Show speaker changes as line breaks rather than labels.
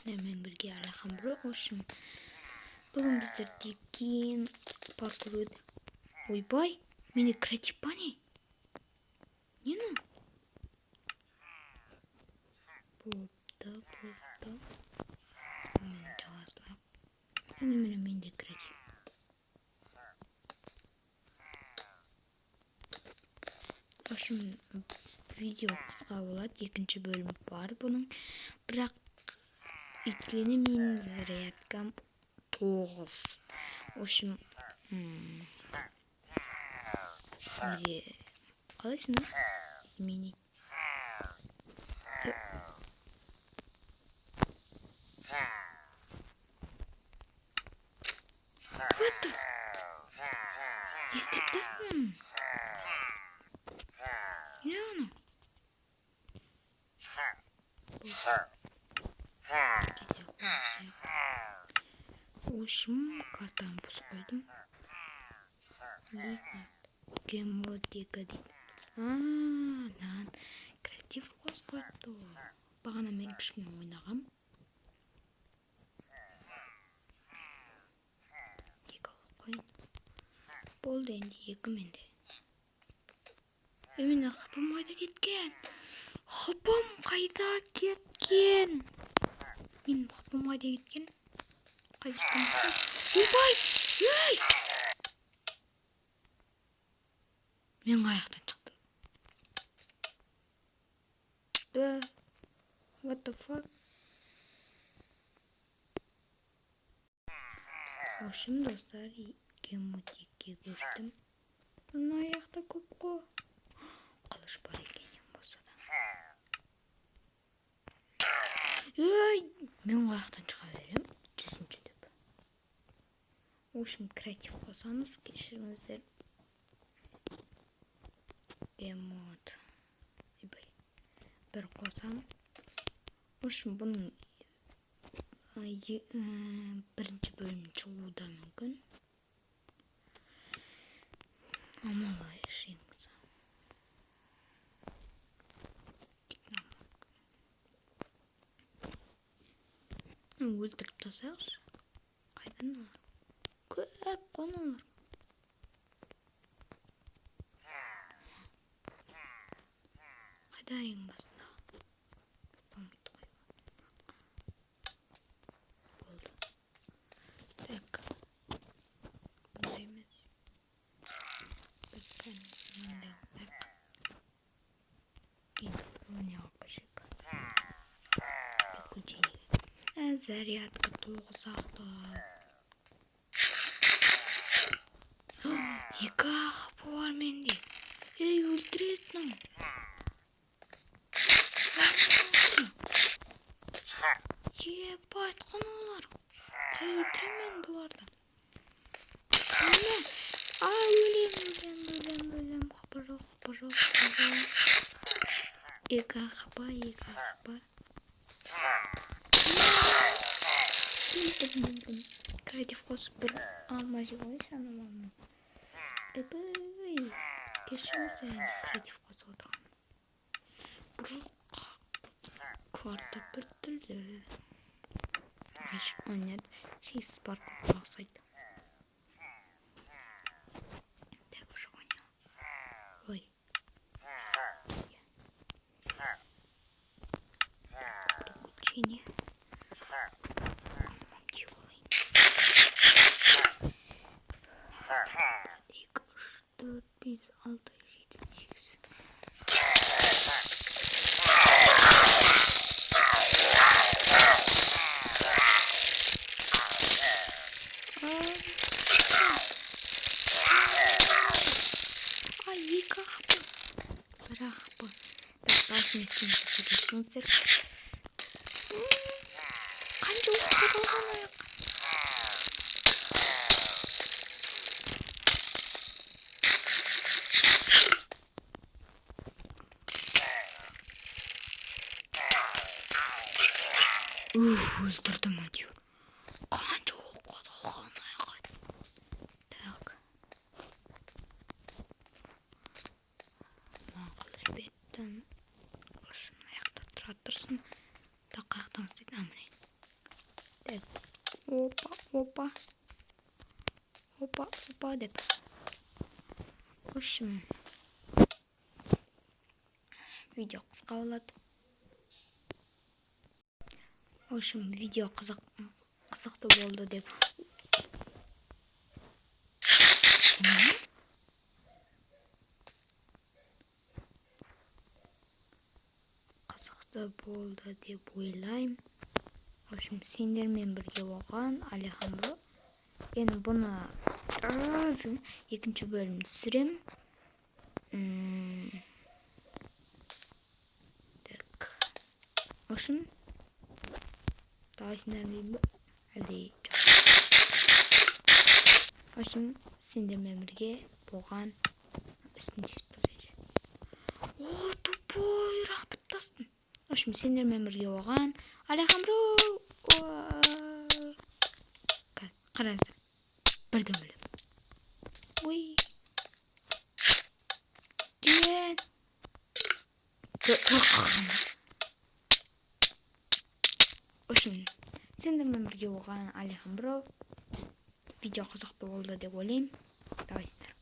Менімен бірге Әлихан бро. В общем, бүгін біздер деген паркур. Ойбай, менде креатив па, не? Не мынау? Бопты, бопты. Мен жалғастырайық. Міне, менде креатив. В общем, видео қысқа болады, екінші бөлім бар бұның. Бірақ өйткені менің зарядкам 9. В общем, неге қалайсың, а? Изменить. What the? Не істеп тастадың? Не анау? Кете қойсақ. В общем, картаны бұзып қойдым. Гейммод 2 дейді. А, мынаған креатив қосып қойыпты ғой. Бағана мен кішкене ойнағам. Екі қойып қояйын. Болды, енді екі менде. Е, менің хпым қайда кеткен? Хпым қайда кеткен? Менің хпым қайда кеткен? Қайда кеткен? Ойбай! Ей! Мен қаяқтан шықтым? Бә, what the fuck? В общем, достар, гейммод 2-ге көштім. Мына жақта көп қой. Қылыш бар екен ең болса да. Ей, мен қаяқтан шыға берем? 100-ші деп. В общем, креатив қосамыз, кешіріңіздер. Гейммод. Ойбай. Бір қосам. В общем, бұның бірінші бөлімі шығуы да мүмкін. Амал ең болса. Өлтіріп тастайықшы. Қайдан олар? Көп қой олар. Қайда ең басындағы? Ұмытты ғой. Болды. Так. Бұндай емес. Біз кәдімгі мынандай қылайық. Енді міне алып көшейік. Приключение. Зарядка 9 ақты. Екі хп бар менде. Ей, өлтіреді мынау. Ебать, қаналар. Қалай өлтіремін мен бұларды? Міне. А, өлем, өлем, өлем, өлем. Хп жоқ, хп жоқ, хп жоқ. Екі хп, екі хп. Өлтірдім, өлдім. Креатив қосып бір алма жеп алайыншы, анау алма. Ойбай, кешіріңіздер, енді креатив қосып отырғаным. Бірақ карта біртүрлі. А, нет, шексіз паркурға ұқсайды. Так, уже понял. Ой. Приключение. Жеп алайын. 2, 3, 4, 5, 6, 7, 8. А, екі хп. Бір хп. Так, дауысын естімесе кешіріңіздер. Қанша уақыт қалған аяқ? Уф, өлтірдім әйтеуір. Қанша уақыт алған аяқ? Так. Маған қылыш берді. Қылышым аяқта тұра тұрсын. Так, қаяқтан істейді? А, міне. Так, опа, опа, опа, опа деп. В общем, видео қысқа болады. В общем, видео қызықты болды деп. Не? Қызықты болды деп ойлаймын. В общем, сендермен бірге болған Алихан бро. Енді бұны екінші бөлім түсіремін. Так, в общем, давайсыңдар деймін ба, әлде жоқ? В общем, сендермен бірге болған, үстін сөйтіп басайыншы. О, тупой, лақтырып тастадым. В общем, сендермен бірге болған Алихан бро. Қараңыздар, бірден өлемін. Ой, деген тұр. В общем, сендермен бірге болған Алихан бро. Видео қызықты болды деп ойлаймын. Давайсыңдар.